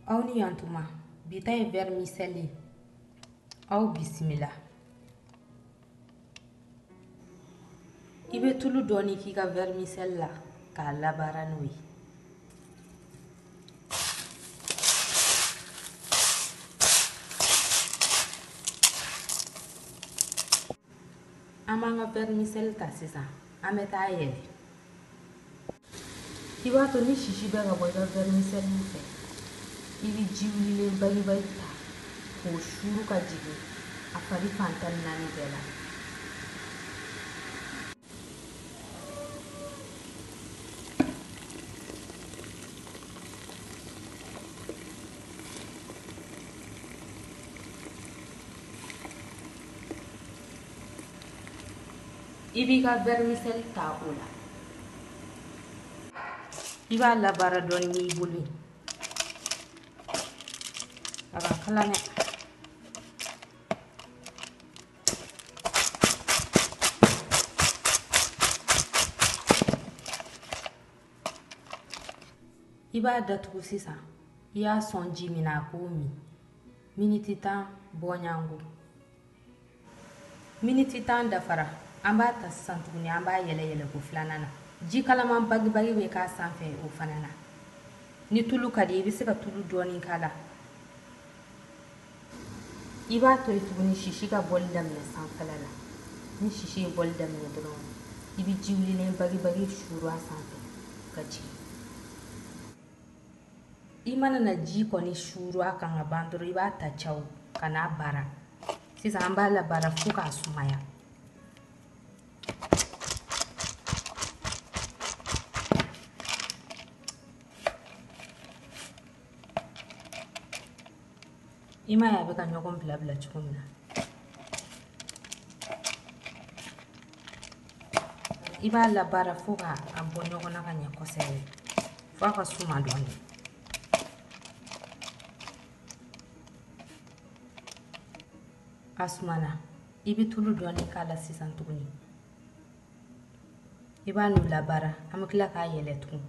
Aw ni yantuma, bi ta ye vermicelle ye. Aw bisimila. I bɛ tulu dɔɔni k'i ka vermicelle la k'a labaara n'o ye. An b'an ka vermicelle ta sisan, an bɛ taa yɛlɛ. I b'a to ni sisi bɛ ka bɔ i ka vermicelle fɛ, i bɛ ji wulilen bagibagi ta k'o suru ka jigin a fari fan 14 bɛɛ la. I b'i ka vermicelle ta o la. I b'a labaara dɔɔni n'i bolo ye. A ka kalan dɛ. I b'a datugu sisan. I y'a sɔn ji min na a k'o min. Miniti 10 bɔɲɔgɔnko. Miniti 10 dafara. An b'a ta sisan tuguni, an b'a yɛlɛ yɛlɛko filanan na. Ji kalaman bagibagi bɛ k'a sanfɛ o fana na. Ni tulu ka di i bɛ se ka tulu dɔɔni k'a la. I b'a to yen tuguni sisi ka bɔli daminɛ sanfɛla la. Ni sisi ye bɔli daminɛ dɔrɔn, i bɛ ji wulilen bagibagi suuru a sanfɛ ka jigin. I mana na ji kɔni suuru a kan ka ban dɔrɔn, i b'a ta caw ka n'a baara. Sisan an b'a labaara fo k'a sumaya. I m'a ye a bɛ ka ɲɔgɔn bila bila cogo min na. I b'a labaara fo k'a bɔ ɲɔgɔn na ka ɲɛ kosɛbɛ, fo a ka suma dɔɔni. A sumana, i bɛ tulu dɔɔni k'a la sisan tuguni. I b'a n'o labaara, an bɛ tila k'a yɛlɛ tugun.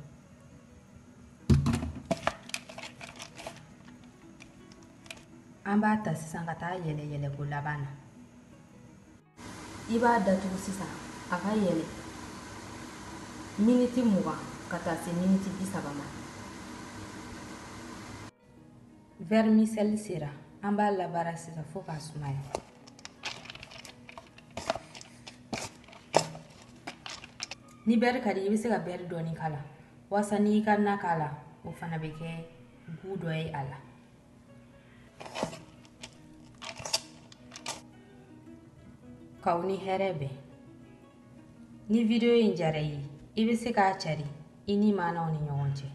An b'a ta sisan ka taa yɛlɛ yɛlɛko laban na. I b'a datugu sisan a ka yɛlɛ miniti 20 ka taa se miniti 30 ma. Vermicelle sera, an b'a labaara sisan fo k'a sumaya. Ni bɛri ka di i bɛ se ka bɛri dɔɔni k'a la, walasa n'i ka na k'a la o fana bɛ kɛ gu dɔ ye a la. K'aw ni hɛrɛ bɛn. Ni video in diyara i ye, i bɛ se k'a cari i ni maanaw ni ɲɔgɔn cɛ.